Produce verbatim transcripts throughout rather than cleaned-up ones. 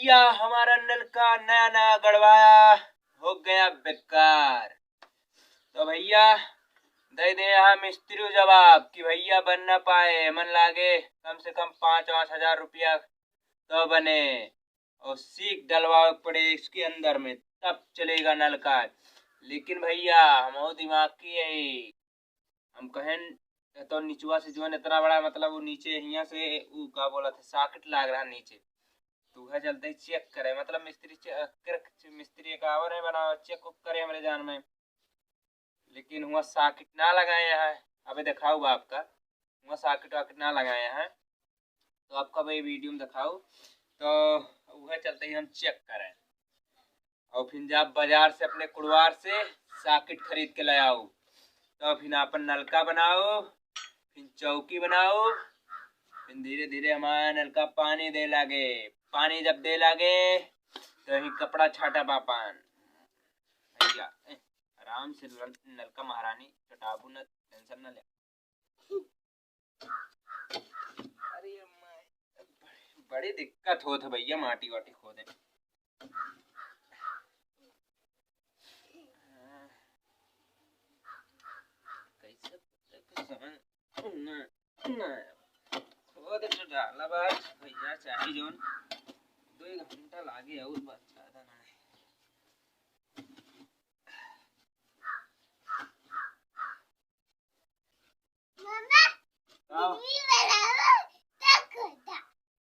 भैया, हमारा नलका नया नया गड़वाया, हो गया बेकार। तो भैया, दे दे यहाँ मिस्त्री जवाब कि भैया बन ना पाए, मन लागे कम से कम पाँच पाँच हजार रुपया तो बने, और सीक डलवावे पड़े इसके अंदर में, तब चलेगा नलका। लेकिन भैया, हम दिमाग की है, हम कहेन, "ये तो निचवा से जोन इतना बड़ा, मतलब, वो नीचे हियाँ से, वो का बोला था, socket लाग रहा नीचे।" तो वह चलते ही check करे, मतलब, मिस्त्री चे-, कर-, मिस्त्री एक और है बना, check उक करे हमरे जान में। लेकिन हुआ socket ना लगाए हैं, अबे दिखाऊ आपका, हुआ socket वाकेट ना लगाए हैं। तो आपका भाई video में दिखाओ, तो वह चलते ही हम check करें। और फिर जब बाजार से अपने कुड़वार से socket खरीद के ले आओ, तो फिर अपन नलका बनाओ, फिर चौकी बनाओ, फिर धीरे धीरे हमारा नलका पानी दे लागे। पानी जब दे लागे, तो ही कपड़ा छाटा बापन। भैया, ए, आराम से नल-, नलका महारानी चटाबू न, tension न ले। अरे माय, बड़ी दिक्कत होत है भैया, माटी वाटी खोदे। कैसे, कैसे समझ ना, ना। खोद तो डाला बा भैया, चाहे जोन दो एक घंटा लागे और बस ज्यादा ना है। का?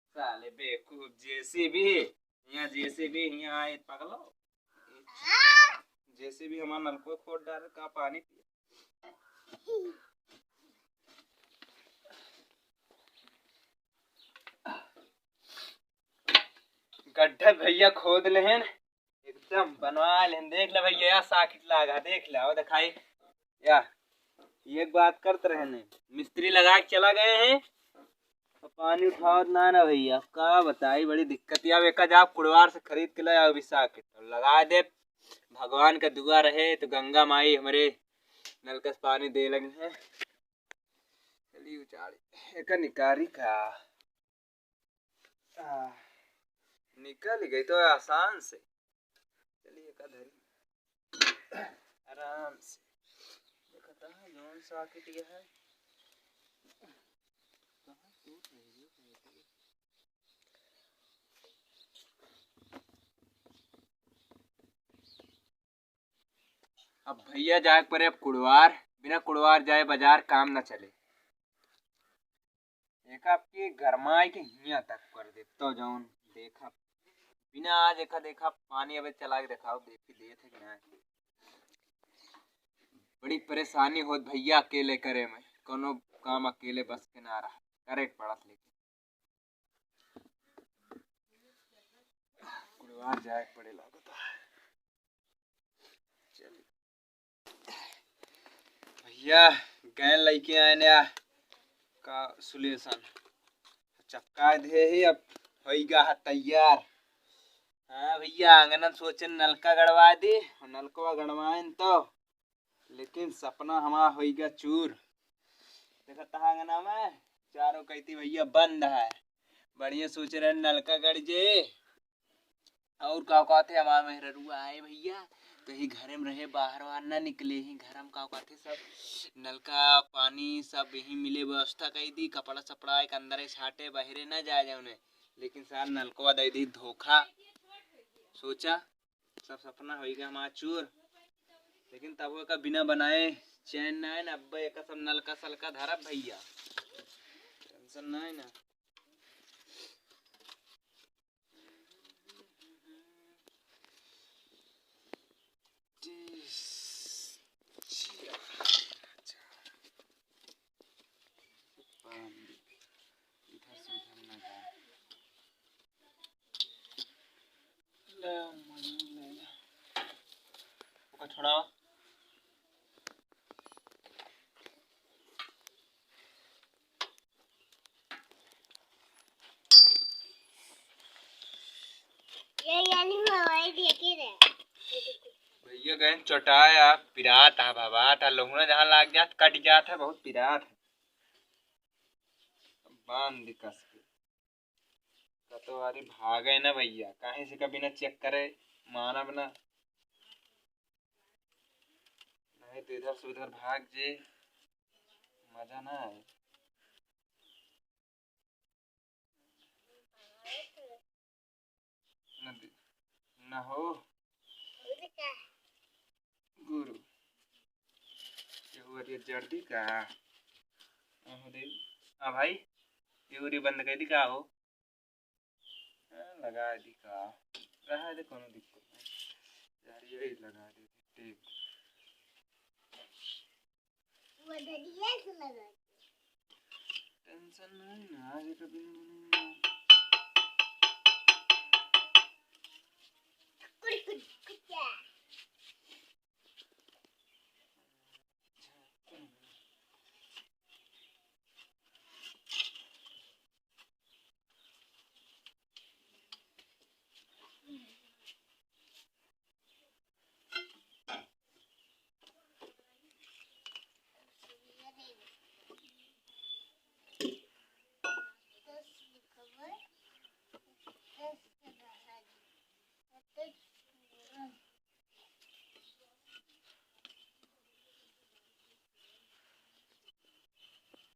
साले बेवकूफ, जेसीबी, यहाँ जेसीबी, यहाँ आए पगलो। जेसीबी हमार नलको खोद डाले, का पानी पिए? गड्ढा भैया खोद लेहन, एकदम बनवा लेहन। देख ले भैया, या socket लागा, देख ले, आओ दिखाई। या, ये एक बात करत रहे ने, मिस्त्री लगा के चला गए हैं, तो पानी उठावत ना ना भैया, का बताई, बड़ी दिक्कत। या, अब एका जाब कुड़वार से खरीद के ले आओ भी socket, और लगा दे। भगवान का दुआ रहे तो गंगा माई हमरे नलका से पानी दे लगे हैं। चलिए उचाड़ी, एका निकारी का। आ, निकल गई तो आसान से। चलिए, का धरी? आराम से। देखा था, जौन socket ये है। कहाँ टूट रही है? अब भैया जाए के परे अब कुड़वार, बिना कुड़वार जाए बाजार काम ना चले। एक आपके गरमाए के हियाँ तक कर दे, तो जौन देखा, बिना आज देखा, देखा पानी अबे चला के देखाओ, देखी देत है कि ना। बड़ी परेशानी होत भैया अकेले करे में, कोनो काम अकेले बस के ना रहा, करे के पड़त लेकिन। कुड़वार जाए के पड़े लागत है। चलिए। भैया, गैन लइके आए ने आ, का सुलेसन। चपका दे ही, अब होइगा है तैयार। हाँ भैया, आंगनन सोचेन नलका गड़वा दी, नलकवा गड़वाएन तो लेकिन सपना हमार होइगा चूर। देखा तहा अंगना में चारों कैती भैया बंद है। बढ़िया सोचे रहे नलका गड़ जे। और का कहते हमार मेहररुआ आए भैया, तो ही घरे में रहे, बाहर वाहर ना निकले, ही घर में का कहते सब नलका पानी सब यही मिले, व्यवस्था कई दी, कपड़ा सपड़ा एक अंदर ही छाटे, बाहरे ना जाए जाउने। लेकिन सार नलकवा दे दी धोखा। सोचा सब सपना होइगा हमार चूर, लेकिन तब का बिना बनाए चैन ना है ना। अब्बा एका सब नलका सलका धरब भैया, tension ना है ना। इधर से उधर ना जाए। ले, मनु, ले, ले। ओका छोड़ाओ। ये यानी हवाई देखे रे। भैया गए चटाया, पिरात है, भवात है, लहुना जहाँ लाग जात, कट जात है, बहुत पिरात है। बांध दे कस के। कतवारी भागे ना भइया, काहे से कभी ना चेक करे, मानब ना। नहीं तो इधर से उधर भाग जे, मजा ना आए। न दे-, न हो। गुरु। ये हुआ रे जड़ दी का? अहो दे। हाँ भाई, ये उरी बंद कर दी का हो? हाँ, लगा दी का? रहा दे, कोनो दिक्कत नहीं। यार, यही लगा दे टेप। वो दरिया से लगा दे। टेंशन नहीं ना, आज कभी नहीं बनेगा।